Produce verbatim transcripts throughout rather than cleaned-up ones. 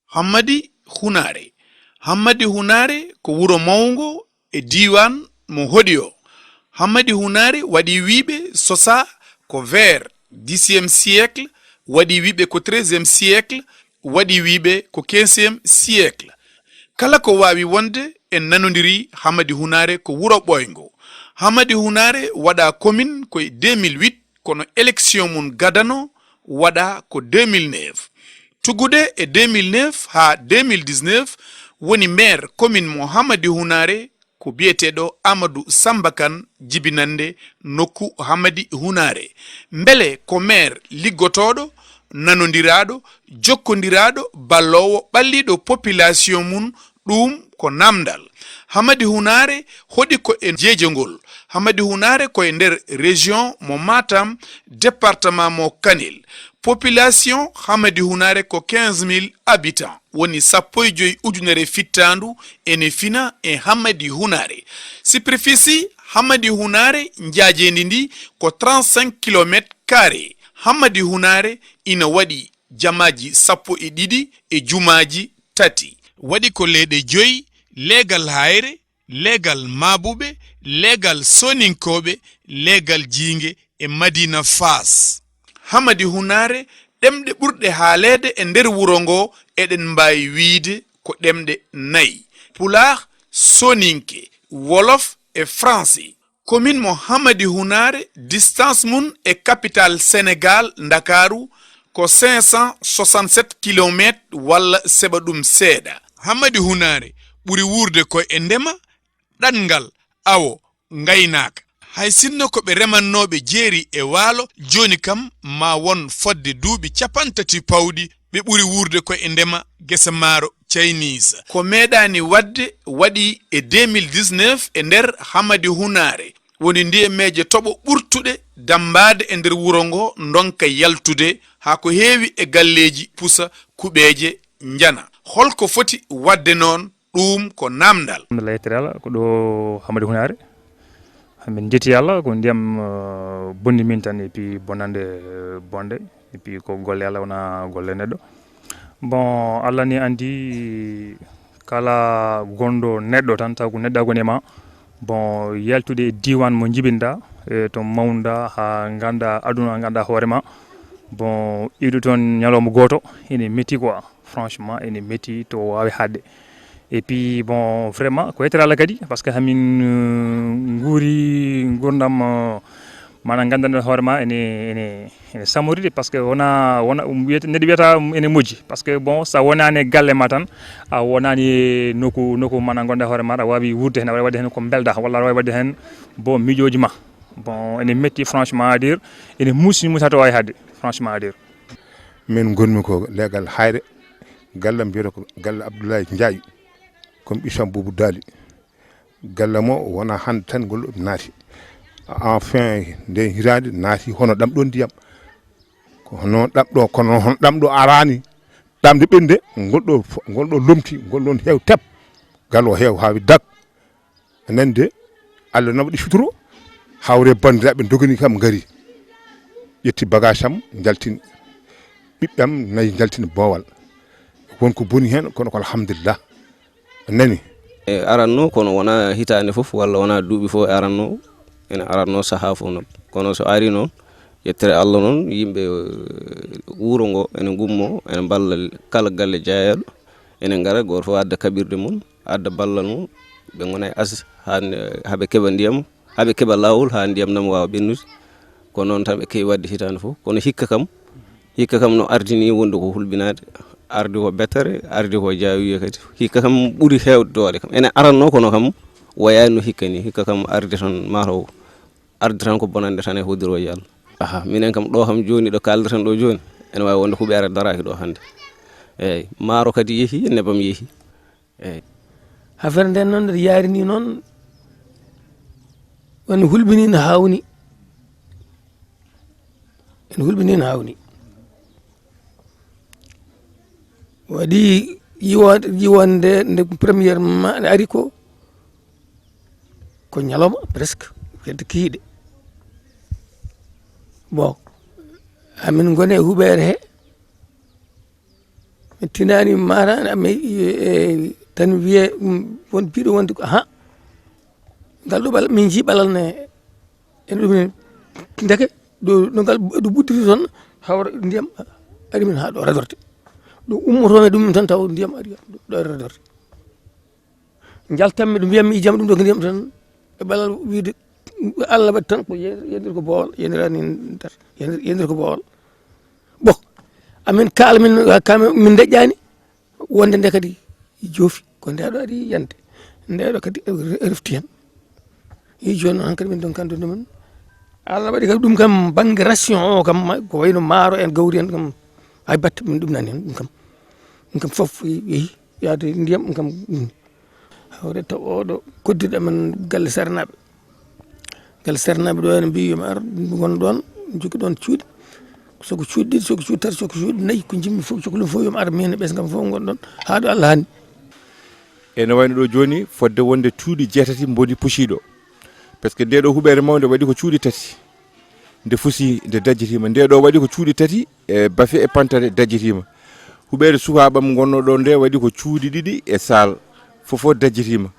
Hammadi Hunaare. Hammadi Hunaare ko wuro mawngo e diiwaan mo hoɗi o. Hammadi Hunaare waɗi wiyɓe sosaa ko vers dixième siècle, waɗi wiyɓe ko treizième siècle, waɗi wiyɓe ko quinzième siècle. Kala ko waawi wonde, en nanondiri Hammadi Hunaare ko wuro ɓooyngo. Hammadi Hunaare waɗa commune ko e deux mille huit, kono élection mum gadano waɗa ko deux mille neuf. Tuggude e deux mille neuf haa deux mille dix-neuf, woni maire commune mo Hammadi Hunaare ko biyeteeɗo Amadou Samba Kane, jibinannde nokku Hammadi Hunaare. Mbele ko maire liggotooɗo, nanondiraaɗo, jokkondiraaɗo, balloowo, ɓalliiɗo population mum, ɗum ko naamndal. Hammadi Hunaare hoɗi ko e jeejongol. Hammadi Hunaare ko e nder région mo Matam, département mo Kanel. Population Hammadi Hunaare ko quinze mille habitants, woni sappo e joy ujunere fittaandu ene fina e Hammadi Hunaare. Superficie Hammadi Hunaare njaajeendi ndi ko trente-cinq kilomètres carrés. Hammadi Hunaare ina waɗi jamaaji sappo e ɗiɗi e jumaaji tati. Waɗi ko leyɗe joy, leegal Haayre, leegal Maabuɓe, leegal Sooninkooɓe, leegal Jiinge e Madiina Faas. Hammadi Hunaare, ɗemɗe ɓurɗe haaleede e nder wuro ngo eɗen mbaawi wiyde ko ɗemɗe nayi, Pulaar, Sooninke, Wolof e Faransi. Commune mo Hammadi Hunaare, distance mum e capitale Sénégal, Ndakaaru, ko cinq cent soixante-sept kilomètres walla seɓa ɗum seeɗa. Hammadi Hunaare ɓuri wuurde ko e ndema, ɗanngal, awo, ngaynaaka. Hay sinno ko ɓe remannooɓe jeeri e waalo, jooni kam ma won fodde duuɓi cappanɗe tati pawɗi, ɓe ɓuri wuurde ko e ndema gese maaro Chinese. Ko meeɗaani waɗde waɗi e deux mille dix-neuf e nder Hammadi Hunaare. Woni ndiyemeeje toɓo ɓurtuɗe dammbaade e nder wuro ngo ndonka yaltude haa ko heewi e galleeji pusa, kuɓeeje njana. Holko foti waɗde noon? Ɗum ko naamndal. Alhamdulillah, yettere Allah, ko ɗo Hammadi Hunaare. Min njetti Allah, ko ndiyam, eh, bonni min tan, et puis bonande, eh, bonde, et puis ko golle Allah, wona golle neɗɗo. Bon, Allah ni anndi kala gonɗo neɗɗo tan, taw ko neɗɗo woni e ma. Bon, yaltude e diiwaan mo njibinɗa, e to mawnɗa, haa ngannda aduna, ngannda hoore ma. Bon, iwde toon ñalawma gooto, ene metti quoi. Franchement, ene metti to waawi haɗde. Et puis, bon, vraiment, ko yettere Allah kadi, parce que hamin, euh, nguuri nguurndam, euh, maanaam nganndanɗaa hoore ma ene, ene, ene samoride, parce que wona, wona, um wiyata, neɗɗo wiyata ene moƴƴi. Parce que, bon, so a wonaani e galle ma tan, a wonaani e nokku, nokku maanaam ngonɗaa hoore ma, aɗa waawi wuurde heen, aɗa waawi waɗde heen ko mbelɗaa, walla aɗa waawi waɗde heen, bon, miijooji ma. Bon, ene metti, franchement, à dire, ene muusi, muusa to waawi haɗde, franchement, à dire. Min ngonmi ko leegal Haayre, galle am mbiyata ko galle Abdoulaye Ndiaye, comme ɓiccam Boubou Dali. Galle mo wona hannde tan ngol ɗo naati. Enfin, nde hitaande naati hono ɗam ɗo ndiyam. Ko hono ɗam ɗo, kono hono ɗam ɗo araani. Ɗamde ɓennde, ngol ɗo fo-, ngol ɗo lomti, ngol ɗon heew tep. Galle o heew haa wi dag. A nani de, Allah na waɗi suturo, hawre banndiraaɓe dogani kam ngari. Ƴetti bagage am, njaltini. Ɓiɓɓe am nayi njaltini boowal. Won ko boni heen, kono ko alhamdulillah. A nani? E aranno, kono wona hitaande fof, walla wona duuɓi fof e aranno, ene aranno sahaa fof noon. Kono so ari noon, yettere Allah noon, yimɓe, eh, wuro ngo ene ngummo, ene mballa kala galle jaayaɗo, ene ngara, gooto fof adda kaɓirɗe mum, adda ballal mum, ɓe ngona e as haa, haa ɓe keɓa ndiyam, haa ɓe keɓa laawol, haa ndiyam ɗam waawa ɓennude. Ko noon tan ɓe keewi waɗde hitaande fof. Kono hikka kam, hikka kam no ardini wonde ko hulɓinaade, ardi ko bettere, ardi ko jaawiya kadi. Hikka kam ɓuri heewde doole kam. Ene aranno kono kam wayaani no hikka ni. Hikka kam ardi tan mataw, ardi tan ko bonande tan e hoddiro e Allah. Aha, minen kam ɗo kam jooni, ɗo kaaldirten ɗo jooni, ene waawi wonde huɓeere daraaki ɗo hannde. Eeyi, maaro kadi yehi, nebam yehi. Eeyi. Affaire nden noon, nde yaari ni noon, woni hulɓini no hawni. En hulɓini no hawni. Waɗi yiwo-, yiwonde nde premièrement ari ko, ko ñalawma presque, hedde kiiɗe. Bon, amin ngone e huɓeere he, Mi tinaani maara, mi, e, tan wiye, mm, won biɗo wonde ko, aha, ngal ɗo ɓal-, min njii ɓalal ne, en ɗum ne, ndeke, ɗo, ɗo ngal, ɗo ɓuddiri toon, hawra ndiyam ari min haa ɗo radorte. Ɗo ummotoon e ɗum tan taw ndiyam ari ɗo radorte. Njaltammi ɗum, mbiyammi ijam ɗum ɗo ko ndiyam tan, e ɓalal wiide Allah waɗi tan ko ye-, yendir ko boowal, yendirani nder, yendir, yendir ko boowal. Bon, amin kaala min, kaala min, min deƴƴaani, wonde nde kadi joofi, ko nde ɗo ari yande, nde ɗo kadi refti hen. Yi jooni noon hankadi min donkan ɗum ɗumen. Allah waɗi kadi ɗum kam bannge ration o kam, ma-, ko wayno maaro en, gawri en kam, hay batte min ɗum nani hen, ɗum kam. Ɗum kam fof yehi yaade ndiyam, ɗum kam ɗum. Hawre taw oɗo koddiɗo amen galle Sernaaɓe. Galle Sernaaɓe ɗo ene mbiyi yo mi ar, ngon ɗoon, jogii ɗoon cuuɗi. So ko cuuɗi ɗiɗi, so ko cuuɗi tati, so ko cuuɗi nayi, ko njimmi fof, cohli fof yo mi ar, min e ɓesngu am fof ngon ɗoon, haa ɗo Allah haani. Ene wayno ɗo jooni, fodde wonde cuuɗi jeetati mboni pusiiɗo. Par ce que nde ɗo huɓeere mawnde waɗi ko cuuɗi tati. Nde fusi, nde dajjitiima. Nde ɗo waɗi ko cuuɗi tati e bafe e pantare dajjitiima. Huɓeere sukaaɓe am ngonno ɗo nde waɗi ko cuuɗi ɗiɗi e saal, fof fof dajjitiima.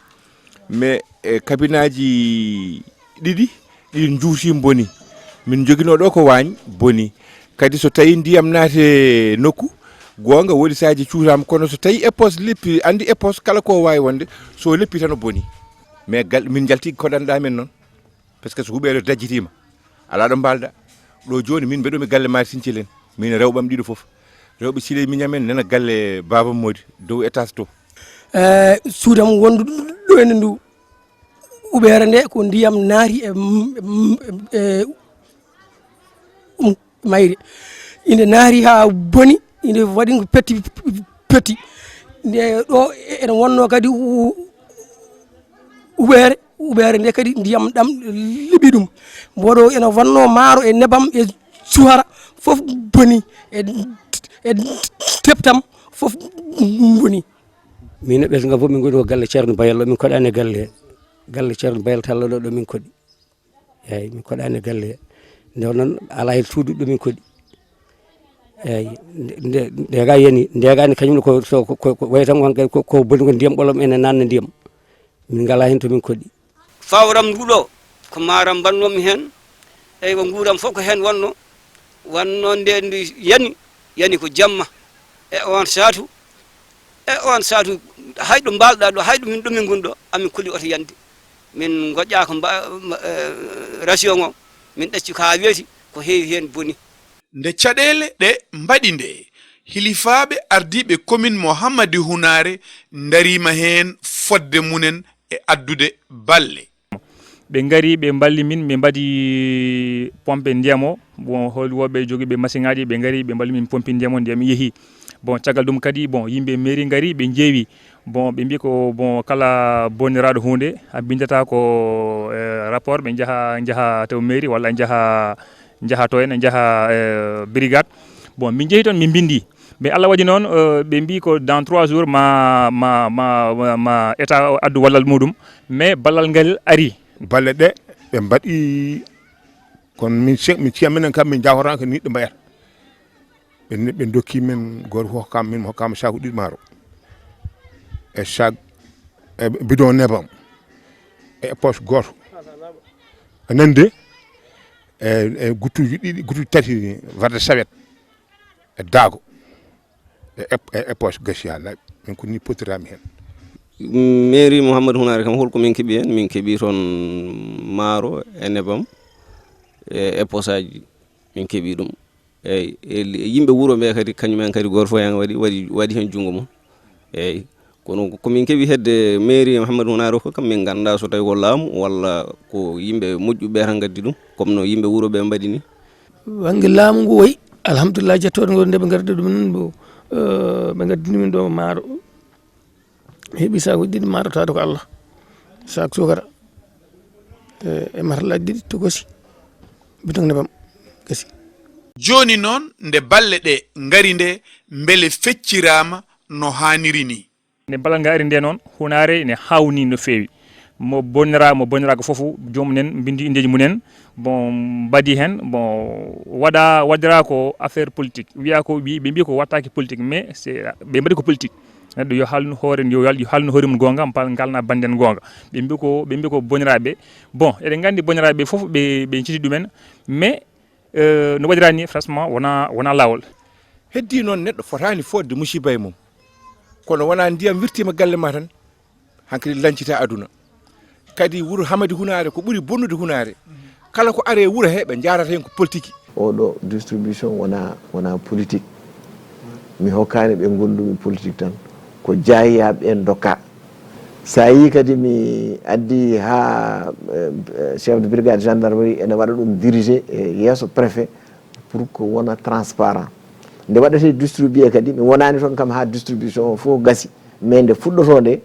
Mais, e, kabinaaji ɗiɗi, ɗi njuuti mboni. Min njoginoo ɗo ko waañ boni. Kadi so tawi ndiyam naati e nokku, goonga woɗi saaji cuutaama, kono so tawi éponge leppi, anndi éponge kala ko waawi wonde, so leppi tan o boni. Mais gal, min njalti ko ɗanɗa men noon. Par ce que so huɓeere dajjitiima, alaa ɗo mbaalda. Ɗo jooni min mbeɗo mi galle Maari Sincel en. Min e rewɓe am ɗiɗo fof. Rewɓe Siley Miñam en nana galle Baaba Moodi, dow étage to. Eh, suudu am wondu ɗo ene ndu huɓeere nde ko ndiyam naati e, e, e, um, mayri. Inde naati haa boni, inde waɗi ko petti, petti. Nde ɗo ene wonno kadi u-, huɓeere, huɓeere nde kadi ndiyam ɗam liɓi ɗum. Mboɗo ene wonno maaro e nebam e suhara, fof boni, e, e teptam, fof boni. Min e ɓesngu am fof min ngoni ko galle Ceerno Bayal ɗo, min koɗaani e galle, galle Ceerno Bayal Talla ɗo, ɗo min koɗi. Eeyi, min koɗaani e galle he. Nde noon alaa heen suudu ɗo min koɗi. Eeyi, nde, nde, ndega yani, ndega ni kañum ne ko, so, ko, ko, ko wayi tan ko, ko, ko boni ko ndiyam ɓolom ene nanna ndiyam. Min ngalaa heen to min koɗi. Fawram ndu ɗo, ko maaram mbannomi heen. Eywa, nguuram fof ko heen wonno. Wanno nde ndu yani, yani ko jamma. E on saatu, e on saatu, hay ɗo mbaalɗa ɗo, hay ɗo min, ɗo min ngoni ɗo, amin kuli oto yande. Min ngoƴƴa ko mba-, mba-, eh, ration o, min ɗacci ko haa weeti, ko heewi heen boni. Nde caɗeele ɗe mbaɗi nde, hilifaaɓe ardiiɓe commune mo Hammadi Hunaare ndariima heen fodde mumen e addude balle. Ɓe ngari, ɓe mballi min, ɓe mbaɗi pompe ndiyam o. Bon, hol woɓɓe jogiiɓe masiŋaaji, ɓe ngari, ɓe mballi min pompe ndiyam o, ndiyam yehi. Bon, caggal ɗum kadi, bon, yimɓe mairie ngari, ɓe njeewi. Bon, ɓe mbi ko, bon, kala boniraaɗo huunde, a binndata ko, eh, rapport, ɓe njaha, njaha to mairie walla njaha, njaha to en, njaha, eh, brigade. Bon, min njehi toon, min mbinndi. Mais Allah waɗi noon, eh, ɓe mbi ko dans trois jours ma, ma, ma, ma, ma état o addu wallal muɗum. Mais ballal ngal ari. Balle ɗe ɓe mbaɗi, kono min ce-, min ciya minen kam min jawtata ko ni ɗe mbayata. Ɓe, ɓe dokki min, gooto fof hokkama, min hokkama saaku ɗiɗi maaro. E sac, e bidon nebam. E poche gooto. A nande, e, e guttuji ɗiɗi, guttuji tati, warde sawet. E daago. E ep-, e, e poche gasi haa laaɓi. Min ko ni potirami heen. Mairie Mouhamadou Hounare kam, holko min keɓi heen? Min keɓi toon maaro e nebam e, e poche aji. Min keɓi ɗum. Eyyi, e li-, yimɓe wuro ɓe kadi, kañum en kadi gooto fof heen waɗi, waɗi, waɗi heen junngo mum. Eyyi. Kono ko min keɓi hedde mairie Mouhamadou Hounare o fof kam, min nganndaa so tawi ko laamu walla ko yimɓe moƴƴuɓe tan ngaddi ɗum, comme no yimɓe wuro ɓe mbaɗi ni. Bannge laamu ngu wayi, alhamdulillah, jettooɗo ngo nde ɓe ngardi ɗum noon, mbo, eh, ɓe ngaddini min ɗo maaro. Heɓi sakuuji ɗiɗi maaro taade ko Allah. Sac sukara, eh, e matalaji ɗiɗi tokosi, bidon nebam gasi. Jooni noon, nde balle ɗe ngari nde, mbele fecciraama no haaniri ni? Nde ballal ngal ari nde noon, Hunaare ne hawni no feewi. Mo bonira, mo bonira ko fof, joomum en mbindi indeeji mum en. Bon, mbaɗi heen, bon, waɗa, waɗira ko affaire politique. Wiya ko, ɓe mbi ko waɗtaake politique, mais c'est, ɓe mbaɗi ko politique. Neɗɗo yo haalnu hoore, yo, yo haalnu hoore mum goonga, mpa-, ngalna banden goonga. Ɓe mbi ko, ɓe mbi ko boniraaɓe. Bon, eɗen nganndi boniraaɓe fof ɓe, ɓe citi ɗumen, mais, euh, no waɗira ni, franchement, wona, wona laawol. Heddii noon, neɗɗo fotaani fodde musiba e mum. Kono wona ndiyam wirtiima galle ma tan, hankadi lancita aduna. Kadi wuro Hamadi Hunaare ko ɓuri bonnude Hunaare. Kala ko are wuro he, ɓe njaarata heen ko politique. Oɗo distribution wona, wona politique. Mi hokkaani ɓe ngondumi politique tan. Ko jaayiyaɓe en dokka. Sa yi kadi mi addi ha, eh, chef de brigade gendarmerie ene waɗa ɗum diriger e yeeso préfet pour que wona transparent. Nde waɗate distribué kadi, mi wonani toon kam ha distribution o fof gasi. Mais nde fuɗɗoto nde,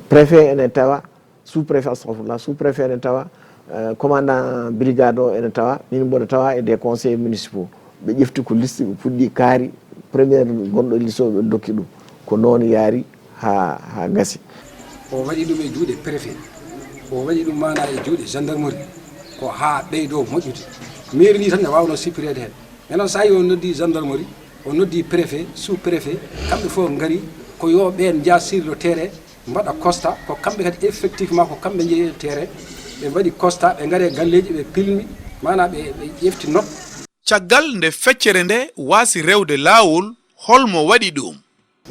préfet ene tawa, sous-préfet, astahfirullah, sous-préfet ene tawa, eh, commandant brigade o ene tawa, min mboɗo tawa e des conseillers municipaux. Ɓe ƴefti ko liste, ɓe puɗɗi kaari, première gonɗo liste o ɓe dokki ɗum. Ko noon yaari ha, ha gasi. O waɗi ɗum e juuɗe préfet, o waɗi ɗum mana e juuɗe gendarmerie, ko ha ɓeydo moƴƴude. Mairie ndi tan ne wawno sippireede heen. Mais noon, so tawi o noddi gendarmerie, o noddi préfet, sous-préfet, kamɓe fof ngari ko yo ɓeen njah sur le terrain, mbaɗa constat, ko kamɓe kadi effectivement ko kamɓe njehi e terrain, ɓe mbaɗi constat, ɓe ngari e galleeji, ɓe pilmi, maanaam ɓe, ɓe ƴefti note. Caggal nde feccere nde waasi rewde laawol, holmo waɗi ɗum?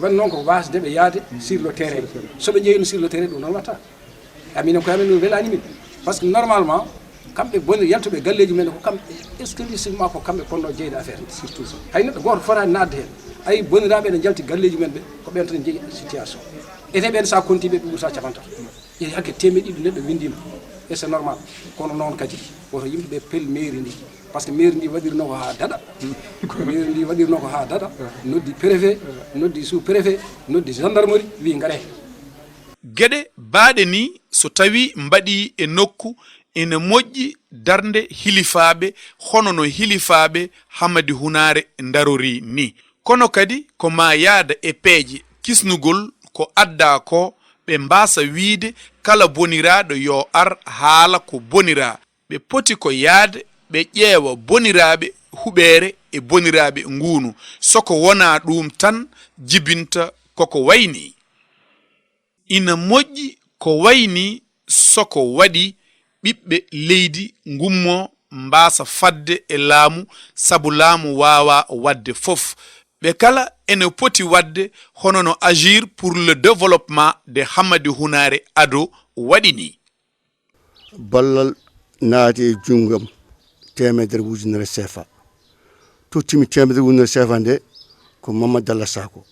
Won noon ko waasde ɓe yahde sur le terrain. So ɓe njehino sur le terrain, ɗum noon watta. Aminen koye amen ɗum welani min. Par ce que normalement, kamɓe boni yaltuɓe galleeji men ko kamɓe exclusivement ko kamɓe ponno jeyde affaire nde. Surtout ça. Hay neɗɗo gooto fotaani naatde heen. Ayi boniraaɓe ene njalti galleeji men ɓe, ko ɓeen tan njeyi situation. Ete ɓeen sa konti ɓe, ɓe ɓurta capantato. Yehi hakke teemeɗɗe ɗiɗi neɗɗo winndima. Et c'est normal. Kono noon kadi, woto yimɓe ɓe pel mairie ndi. Par ce que mairie ndi waɗirno ko ha daɗa. Mairie ndi waɗirno ko ha daɗa. Noddi préfet, noddi sous-préfet, noddi gendarmerie, wi ngare. Geɗe baaɗe ni so tawi mbaɗi e nokku, ene moƴƴi darnde hilifaaɓe hono no hilifaaɓe Hamadi Hunaare ndarori ni. Kono kadi ko ma yaada e peeje kisnugol ko adda ko, ɓe mbaasa wiide kala boniraaɗo yo ar haala ko bonira. Ɓe poti ko yahde ɓe ƴeewa boniraaɓe huɓeere e boniraaɓe nguunu. So ko wonaa ɗuum tan jibinta koko wayi nii. Ina moƴƴi ko wayi nii so ko waɗi ɓiɓɓe leydi ngummoo mbaasa fadde e laamu, sabu laamu waawaa waɗde fof. Ɓe kala ene poti waɗde hono no Agir pour le développement de Hamadi Hunaare Ado waɗi nii. Ballal naati e junngam teemedere ujunere sefa. Tottimi teemedere ujunere sefa nde ko Mamadou Dalla Sako.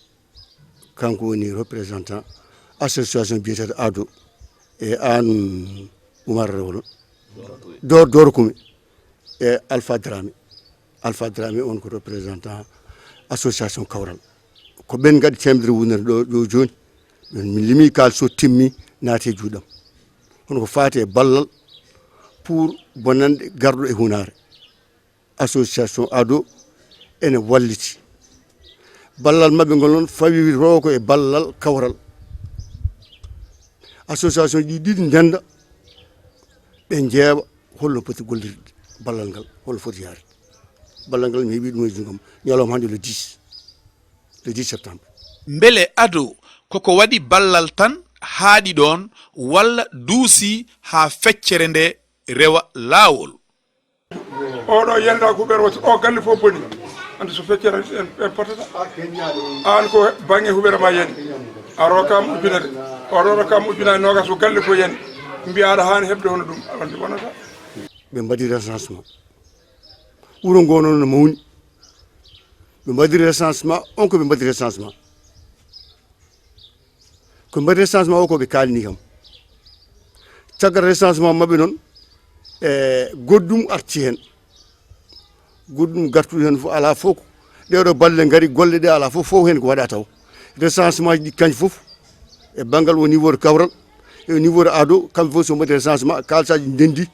Kanko woni représentant association biyeteeɗo Ado e aan Oumar Rewlo. Dor, Doro Kumi e Alpha Dramé. Alpha Dramé on ko représentant association Kawral. Ko ɓen ngaɗi teemedere ujunere ɗo, ɗo jooni. Min, min limi kaalis o timmi naati e juuɗam. Kono ko faati e ballal pour bonanɗe garɗo e Hunaare. Association Ado ene walliti. Ballal maɓɓe ngol noon fawiroo ko e ballal Kawral. Association ɗi ɗiɗi ndenda, ɓe njeeɓa holno poti gollirde ballal ngal, holno foti yaade. Ballal ngal mi heɓi ɗum e junngam ñalawma hannde le dix, le dix septembre. Mbele Ado koko waɗi ballal tan haaɗi ɗoon walla duusi haa feccere nde rewa laawol? Oɗo yanda ko ɓeɗo watti o galle fof boni. Andi so feccere en, en potata. An ko bangge huɓere ma yani. A rokam ujunere. Oɗo rokam ujunere nogas ko galle fof yani. Mbiya aɗa hani heɓde hono ɗum. Aɗa andi wonata. Ɓe mbaɗi recensement. Wuro ngo noon no mawni. Ɓe mbaɗi recensement, on ko ɓe mbaɗi recensement. Ko mbaɗi recensement o ko ɓe kaalni kam. Caggal recensement maɓɓe noon, e goɗɗum arti heen. Goɗɗum gartuɗo heen fof alaa fof ko ɗeɗo balle ngari golle ɗe alaa fof, fof heen ko waɗa taw. Recensement ji ɗi kañ fof, e banngal au niveau de Kawral, e au niveau de Ado, kamɓe fof so mbaɗi recensement, kaalisaji ndendi,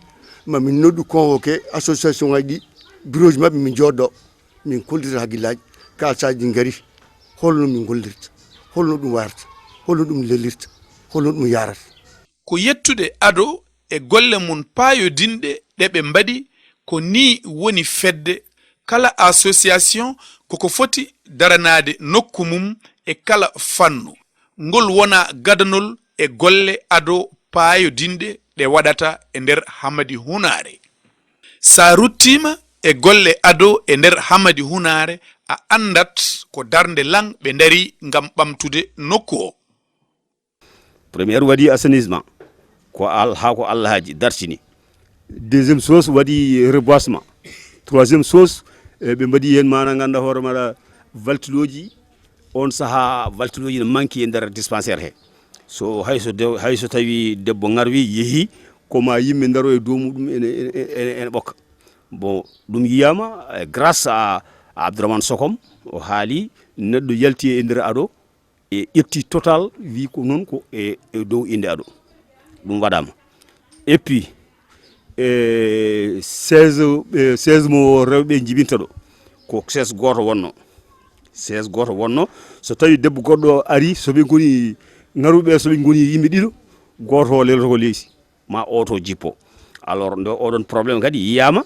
ma min noddu convoqué association ngaji ɗi, bureau ji maɓɓe min jooɗo, min kollita hakkillaaji, kaalisaaji ɗi ngari, holno min ngollirta, holno ɗum warata, holno ɗum lelirta, holno ɗum yarata. Ko yettude ado e golle mum paayodinɗe ɗe ɓe mbaɗi, ko nii woni fedde, kala association koko foti daranaade nokku mum e kala fannu. Ngol wona gadanol e golle ado paayodinɗe ɗe waɗata e nder Hamadi Hunaare. Sa ruttiima e golle ado e nder Hamadi Hunaare, a anndat ko darnde lan ɓe ndarii ngam ɓamtude nokku o. Première waɗi assainissement, ko al ha ko Allah haji dartini. Deuxième chose waɗi reboisement. Troisième chose, eh, ɓe mbaɗi hen mana ganduɗa hoore maɗa valtiloji. On saaha valtiloji ne manki e nder dispensaire he. So hayso de, hayso tawi debbo ngarwi yeehi, koma yimɓe daro e dow muɗum ene ene ɓokka. Bon, ɗum yiyama, eh, grâce à, à Abdourahmane Sokom, o haali neɗɗo yalti e nder ado e ƴetti total wi ko noon ko e, e dow inde ado. Ɗum waɗama. Et puis, e seize, e seize mo rewɓe jibinta ɗo, ko seize goto wonno. Seize goto wonno. So tawi debbo goɗɗo ari, soɓe goni ngaruɓe, soɓe goni yimɓe ɗiɗo, goto o lelto ko leydi, ma oto jippo. Alors nde oɗon problème kadi yiyama,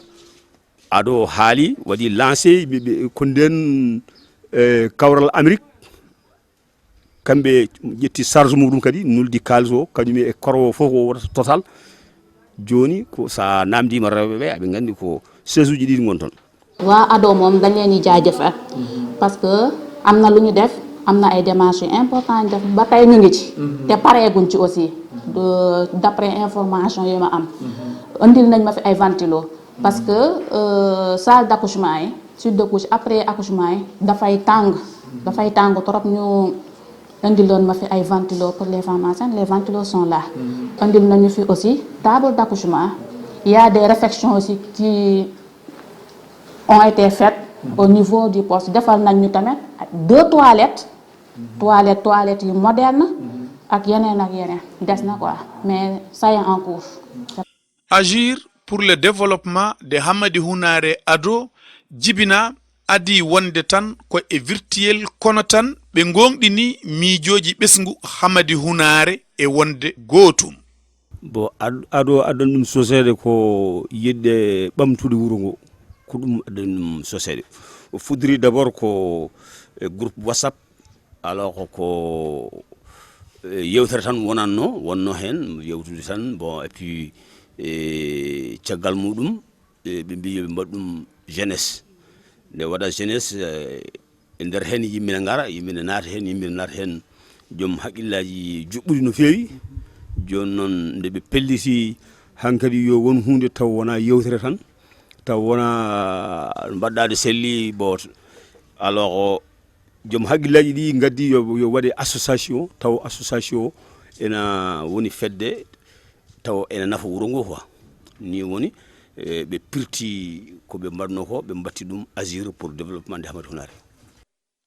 ado haali, waɗi lancé, ɓe, ɓe, ko nden, e kawral Amérique, kamɓe ƴetti charge muɗum kadi, nuldi kaalis o kañum e koro o fof ko wota total. Joni ko sa namdima rewɓe ɓe, aɓe gandi ko seize uji ɗiɗi gon toon. Waa ado moom dañ leen di jaajëfal, parce que am na lu ñu def, am na ay démarches yu important ñu def, ba tey ñu ngi ci, te pareeguñ ci aussi, de d'après information yi ma am. Indil nañ ma fi ay ventilo, parce que euh, salle d'accouchement yi, suite de couche, après accouchement yi, dafay tàng, dafay tàng trop. Ñu indiloon ma fi ay ventilo pour les femmes enceintes, les ventilos sont là. Indil nañu fi aussi table d'accouchement. Il y a des réfections aussi qui ont été faites au niveau du poste. Defal nañ ñu tamit deux toilettes, toilettes, toilettes yu moderne, ak yeneen ak yeneen, des na quoi, mais ça est en cours. Agir pour le développement de Hamadi Hunaare Ado jibina adii wonde tan ko e virtuel, kono tan ɓe ngoongɗini miijooji ɓesngu Hamadi Hunaare e wonde gootum. Bon, ad- ado addan ɗum soseede ko yiɗde ɓamtude wuro ngo, ko ɗum addan ɗum soseede. O fuddiri d'abord ko e groupe WhatsApp, alors ko e yewtere tan wonanno, wonno heen yewtude tan. Bon, et puis e caggal muɗum e ɓe mbi yoɓe mbaɗ ɗum jeunesse. Nde waɗa jeunesse, e e nder heen yimɓe ne ngara, yimɓe ne naata heen, yimɓe ne naata heen joom haqqillaaji juɓɓuɗi no feewi. Jooni noon nde ɓe pelliti hankadi yo won huunde taw wona yewtere tan, taw wona mbaɗɗaade selli booto. Alors joom haqqillaaji ɗi ngaddi yo, yo waɗe association, taw association o ena woni fedde taw ena nafa wuro ngo quoi. Ni woni e ɓe pirti ko ɓe mbaɗno ko, ɓe mbatti ɗum Agir pour développement de Hamadi Hunare.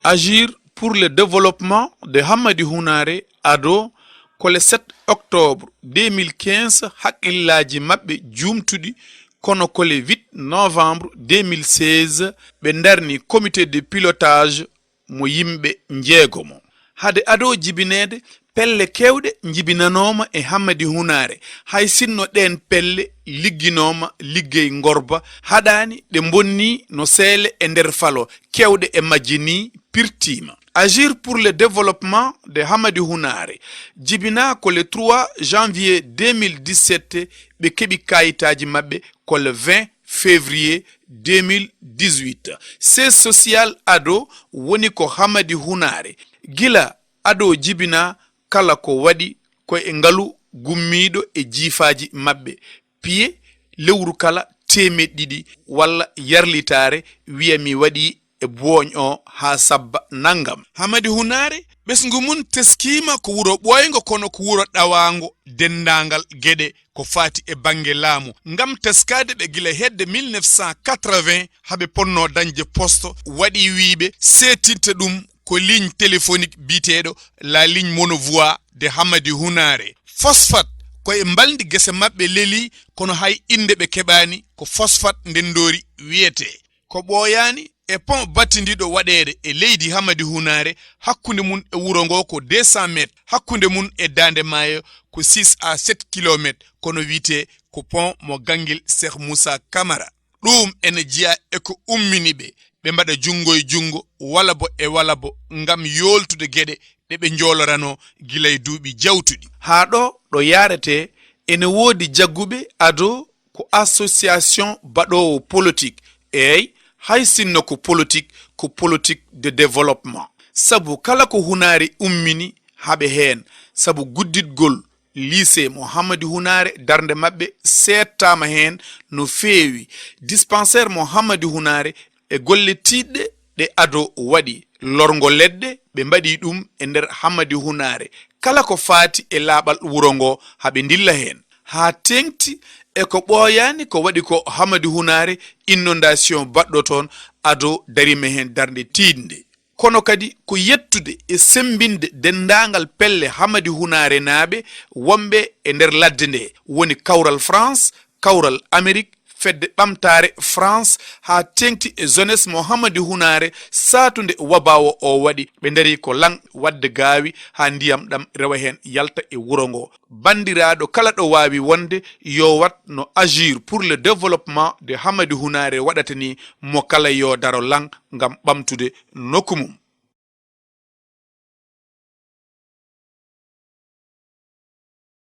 Agir pour le développement de Hamadi Hunare Ado, ko le sept octobre deux mille quinze haqqillaaji maɓɓe juumtuɗi, kono ko le huit novembre deux mille seize ɓe ndarni comité de pilotage mo yimɓe njeegomo. Hade Ado jibineede, pelle keewɗe njibinanooma e Hamadi Hunare, hay sinno ɗeen pelle ligginooma liggey ngorba, haɗaani ɗe mbonnii no seele e nder falo, keewɗe e majje nii pirtiima. Agir pour le développement de Hamadi Hunare jibinaa ko le trois janvier deux mille dix-sept, ɓe keɓi kaayitaaji maɓɓe ko le vingt février deux mille dix-huit. Siège social Ado woni ko Hamadi Hunare. Gila Ado jibinaa, kala ko waɗi ko e ngalu gummiiɗo e jiifaaji maɓɓe, piye lewru kala teemeɗɗe ɗiɗi walla yarlitaare, wiya mi waɗi e booñ o haa sabba nanngam. Hamadi Hunare, ɓesngu mum teskiima ko wuro ɓooyngo, kono ko wuro ɗawaango denndaangal geɗe ko faati e bannge laamu. Ngam teskaade ɓe gila hedde mille neuf cent quatre-vingts, haɓe potnoo dañde poste, waɗi wiyɓe seedtinte ɗum ko ligne téléphonique biyeteeɗo la ligne monovoie de Hamadi Hunare. Phosphate ko e mbalndi gese maɓɓe lelii, kono hay innde ɓe keɓaani, ko phosphate ndenndoori wiyetee. Ko ɓooyaani, E pont battindiiɗo waɗeede e leydi Hamadi Hunaare, hakkunde mum e wuro ngoo ko deux cents mètres, hakkunde mum e daande maayo ko six à sept kilomètres, kono wiyetee ko pont mo Ganngel Seex Muusaa Kamara. Ɗuum ene jeyaa e ko ummini ɓe, ɓe mbaɗa junngo e junngo, walabo e walabo, ngam yooltude geɗe ɗe ɓe njooloranoo gila e duuɓi jawtuɗi. Haa ɗo, ɗo yaaretee, ene woodi jagguɓe ado ko association baɗoowo politique, eey, hay sinno ko politique, ko politique de développement. Sabu kala ko Hunaare ummini, haɓe heen, sabu gudditgol lycée mo Hamadi Hunaare, darnde maɓɓe seettaama heen no feewi. Dispensaire mo Hamadi Hunaare e golle tiiɗɗe ɗe ado waɗi, lorngo leɗɗe, ɓe mbaɗi ɗum e nder Hamadi Hunaare. Kala ko faati e laaɓal wuro ngo, haɓe ndilla heen. Haa teeŋti e ko ɓooyaani ko waɗi ko Hamadi Hunaare, inondation baɗɗo toon ado dariima heen darnde tiiɗnde. Kono kadi ko yettude e semmbinde denndaangal pelle Hamadi Hunaare naaɓe wonɓe e nder ladde nde, woni kawral France, kawral Amerik, fedde ɓamtaare France, haa teeŋti e jeunesse mo Hamadi Hunaare, saatunde wabaawo o waɗi, ɓe ndarii ko laŋ waɗde gaawi haa ndiyam ɗam rewa heen yalta e wuro ngo. Banndiraaɗo kala ɗo waawi wonde, yo waɗ no Agir pour le développement de Hamadi Hunaare waɗata ni, mo kala yo daro laŋ ngam ɓamtude nokku mum.